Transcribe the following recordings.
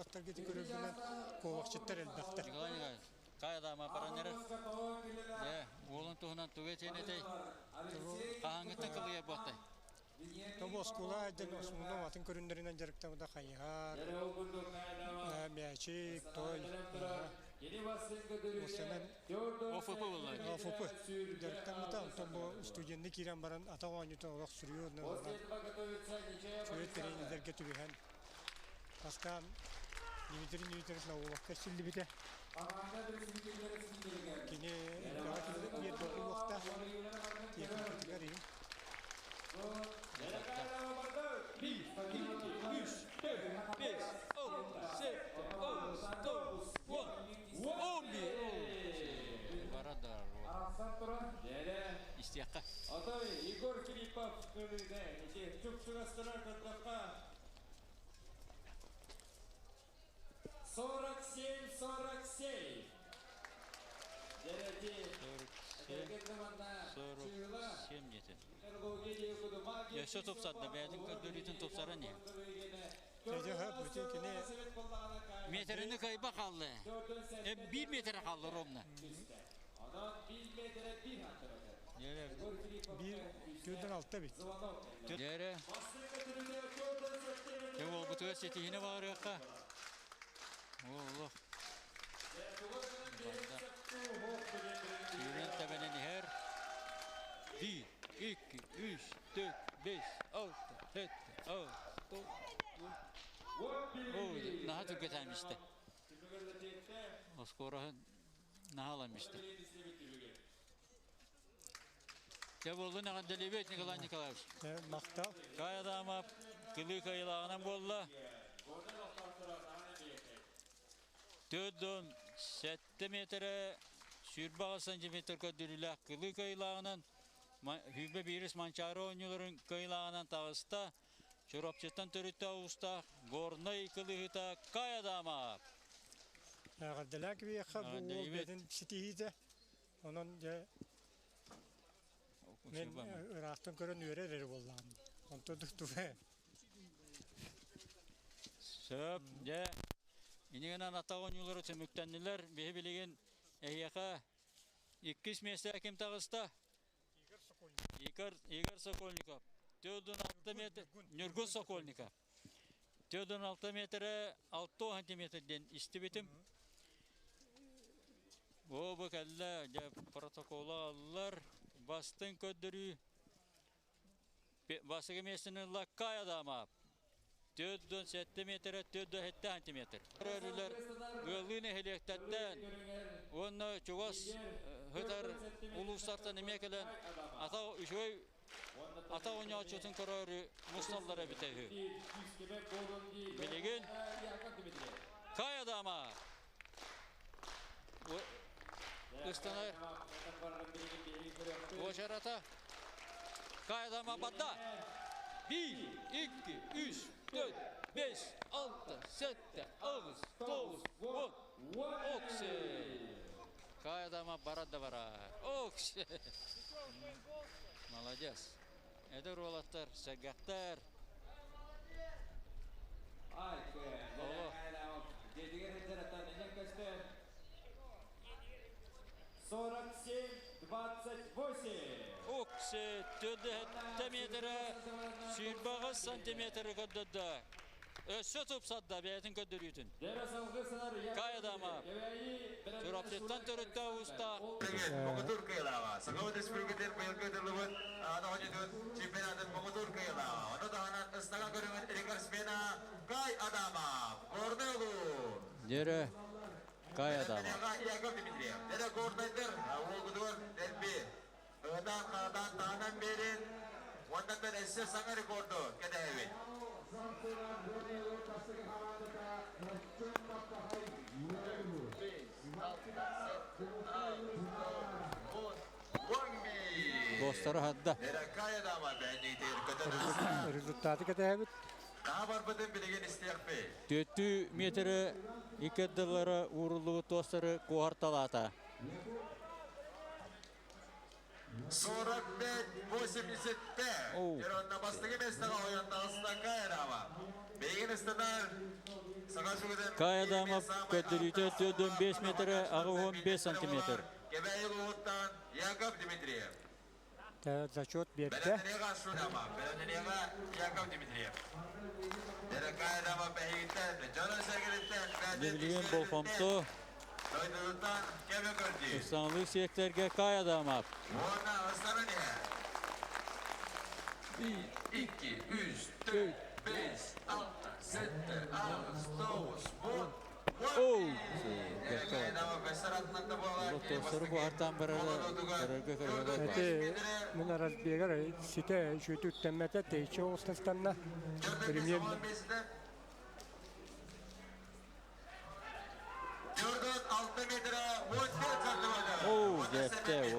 уолаттарга ити көрөргүнэн куобахчыттар элбэхтэр. Николай Николаевич, кайдама баран эрэр. Дьэ, уолун туһунан тугу этиэн этэй? Хаһааҥҥыттан кылыйар буолтай? Тобу оскуола диэн основном атын көрүннэринэн дьарыктаммыта хайыһар, мээчик, той, Уопсайынан ОФП буолла. ОФП дьарыктаммыта, онтон бу студенны киирэн баран атах оонньуута олох серьезно ылынан үчүгэй тренердэргэ түбэһэн бастаан Дмитрий Дмитриевич Наумовка силлибитэ. Кини элбэҕи биэрбит буолуохтаах техникатыгар иһин. Bir, iki, üç, dört, beş, altı, sekiz, dokuz, on, 11. Барадар. Истиэххэ. Отой Егор Филиппов кылыыда ити чуп-чугастырар көтөххө 47-47. Дьэрэти 47, 47 диэтин. Өссө тупсарда, бэйэтин көрдөрүүтүн тупсаран иһин. Кини Метрини кыайба хаалла. Биир метр хаалла ровно. Биир төрдөн алта бит. Дьэрэ. Дьэ уолбутугар ситиһини баарыахха. Олох. Сүүрэн тэбэнэн иһэр. Биир, икки, үс, төрт, бэс, алта, сэттэ, алта, Ой, наһаа түргэтээм истэ. Оскуораһын наһаа ылан истэ. Дьэ буоллун эҕэрдэлиибит Николай Николаевич. Махтал. Каайадаамап кылыы кыайылааҕынан буолла. 47 метрэ 28 сантиметр көрдөрүүлээх кылыы кыайылааҕынан Хүүбэ биирис Манчаары оонньууларын кыайылааҕынан таҕыста. Чурапчыттан төрүттээх уустаах Горнай кылыыһыта Каайадаамап. Эҕэрдэлээн кэбиһиэххэ бу уол бэйэтин ситиһиитэ. Онон дьэ мен ыраахтан көрөн үөрэр эрэ буоллаҕым. Онто туга Сөп, дьэ, инигинэн атах оонньуулара түмүктэннилэр. Биһи билигин эһиэхэ иккис миэстэ ким таҕыста? Игорь Игорь Сокольников. 4,6 метр Ньургун Сокольников. 4,6 метрэ 6 сантиметр диэн истибитим. О, бу кэллэ, дьэ, протоколу аллар, бастыҥ көрдөрүү Бастакы миэстэни ылла Кая Адамов. 4,7 метрэ 4,7 сантиметр. Өрүлэр ыаллыы нэһилиэктэртэн уонна чугас сытар улуустартан эмиэ кэлэн атах үчүгэй атах оонньооччутун көрөөрү мусталлар эбитэ үһү. Билигин Кая Адамов ыстанар уочарата Кайдама бадда. Bir, iki, üç, dört, beş, altı, сэттэ, аҕыс, тоҕус, он, оксе. Кайдама барат да барар. Оксе. Молодец. Эдэр уолаттар, сэргэхтэр. Оҕо. 47-28. Оксе төрдө метрэ 28 сантиметры көрдөрдө. Өссө тупсарда бэйэтин көрдөрүүтүн. Кайдама Чурапчыттан төрүттэ уста. Моҕотур кыайылааҕа. Сахабыт Республикатын быйылгы ыытыллыбыт оонньуутун чемпионатын Моҕотур кыайылааҕа. Ону таһынан ыстаҥа көрүҥүн рекордсмена Кай Адамов. Горнай улуу. Дьэрэ Кай Адамов. Яков Дмитриев. Дьэрэ горнайдар уолгутугар дэлби ыһытаан харатаан таһынан биэрин. Уоннаттан өссө саҥа рекорду кэтэһэбит. Достары хадда. Результаты кэтэһэбит. Түөттүү метрэ икки ардылара ууруллубут туостары куоһарталаата. 45-85. Еронна бастакы местаҕа ойон таҕыста Кайрава. Билигин ыстанар Кай Адамов көрдөрүүтэ 4,5 метр 85 сантиметр. Кэбээйи улууһуттан Яков Дмитриев. Зачет биэрдэ. Бэлэмнэниэҕэ Шунама, бэлэмнэниэҕэ Яков Дмитриев. Кай Адамов бэһигиттэн, дьоно сэргириттэн, Билигин болҕомто дойдутуттан кэбэ көрдүү. Ыстаҥалыыр сиэктэргэ Кай Адамов. Уонна ыстарын иһэ. 1, 2, 3, 4, 5, 6, 7, 8, 9, 10, Оу! Тостору буһартаан барара көрөргө көрөргө Эти мин разбегар сите үчүгэй үктэммэтэ тэйиччи оҕустастанна. Премьер 4,6 метра 15 сантиметр. Оу, дьэптэ, о.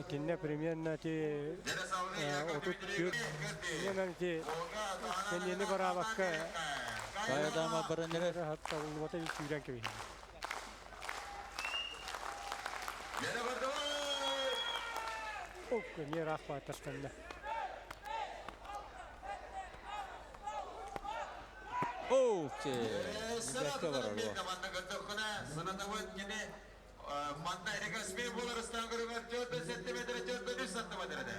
Итиннэ примерно ти 34 примерно ти кэнниэни бараабакка Кай Адамов баран эрэр. табыллыбата сүүрэн кэбиһин. Ок, эмиэ ыраах баатастанна. Оу, бэккэ барар о. Манна рекордсмен буолар ыстаан көрүҥэр 4 сантиметр 4 сантиметр этэ.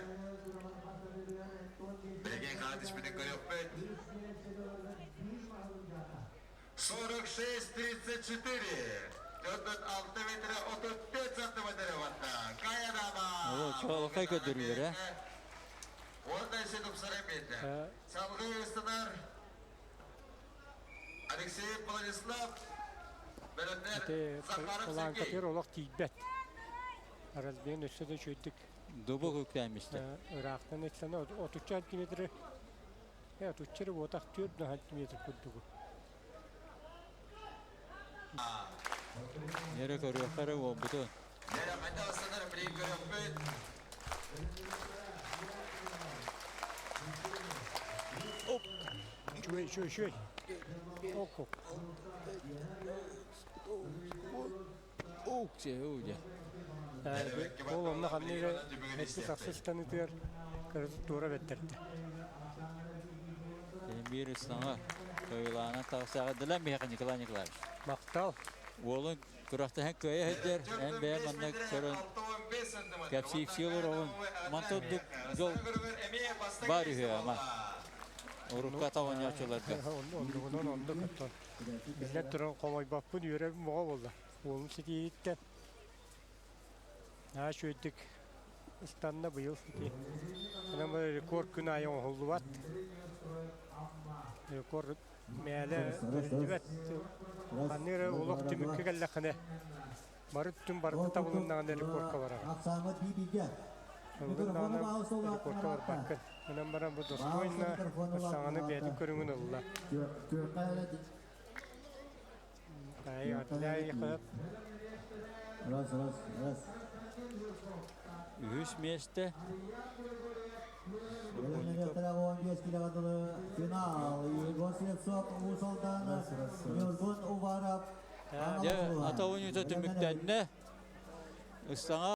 Билигин хаатыспытын көрүөхпүт. 46-34. 4,6 метр 35 сантиметр ватта. Кай Адамов. О, чаҕылхай көрдөрүүлэр, э? Уонна ise тупсаран биэрдэ. Салгыы ыстанар Алексей Владислав бэлэмнэр Ити Захаров планкатыгар Сергей. олох тиийбэт. Разбиэн өссө да үчүгэйдик Дубук үктээммистэр. ыраахтан itsene 30 сантиметры 30 эрэ буотах 4 сантиметр курдугу. Нерэ көрүөххэ эрэ буолбутун. Нэрэ хайда ыстанар билигин көрүөхпүт. Үчүгэй, үчүгэй, үчүгэй. Ок, ок. Оу, дьэ. Ол онно ханна эрэ эппит ахсыс станытыгар туора бэттэрдэ. Биир ыстаҥа кыайыылааҕынан тахсаҕа дылан биһиэхэ Николай Николаевич. Махтал. Уолун күрэхтэһэн кыайа сылдьар, эн бэйэм манна көрөн кэпсиипсии олороҕун. Манта ордук дьол баар үһү ама. Урукку атах оонньооччуларга. Оннугунан оннук оттон. Биллэн туран хомойбоппун үөрэбин моҕо буолла. Уолум ситиһииттэн наһаа үчүгэйдик ыстанна быйыл ити. Онон рекорд күн аайы оҥоһуллубат. Рекорд мээлэ бэриллибэт. Ханнык эрэ олох түмүккэ кэллэххинэ бары түн барыта табылыннаҕына рекордка бараҕын. Табылыннаҕына рекордка барбаккын. Онон баран бу достойно саҥаны бэйэтин көрүҥүн ылла. Ай, атляй хат. Раз, раз, раз. Үһүс миэстэ. Финал. Егор Слепцов, Уус-Алдан, Ньургун Уваров. Дьэ, ата оонньуута түмүктэннэ. Ыстаҥа.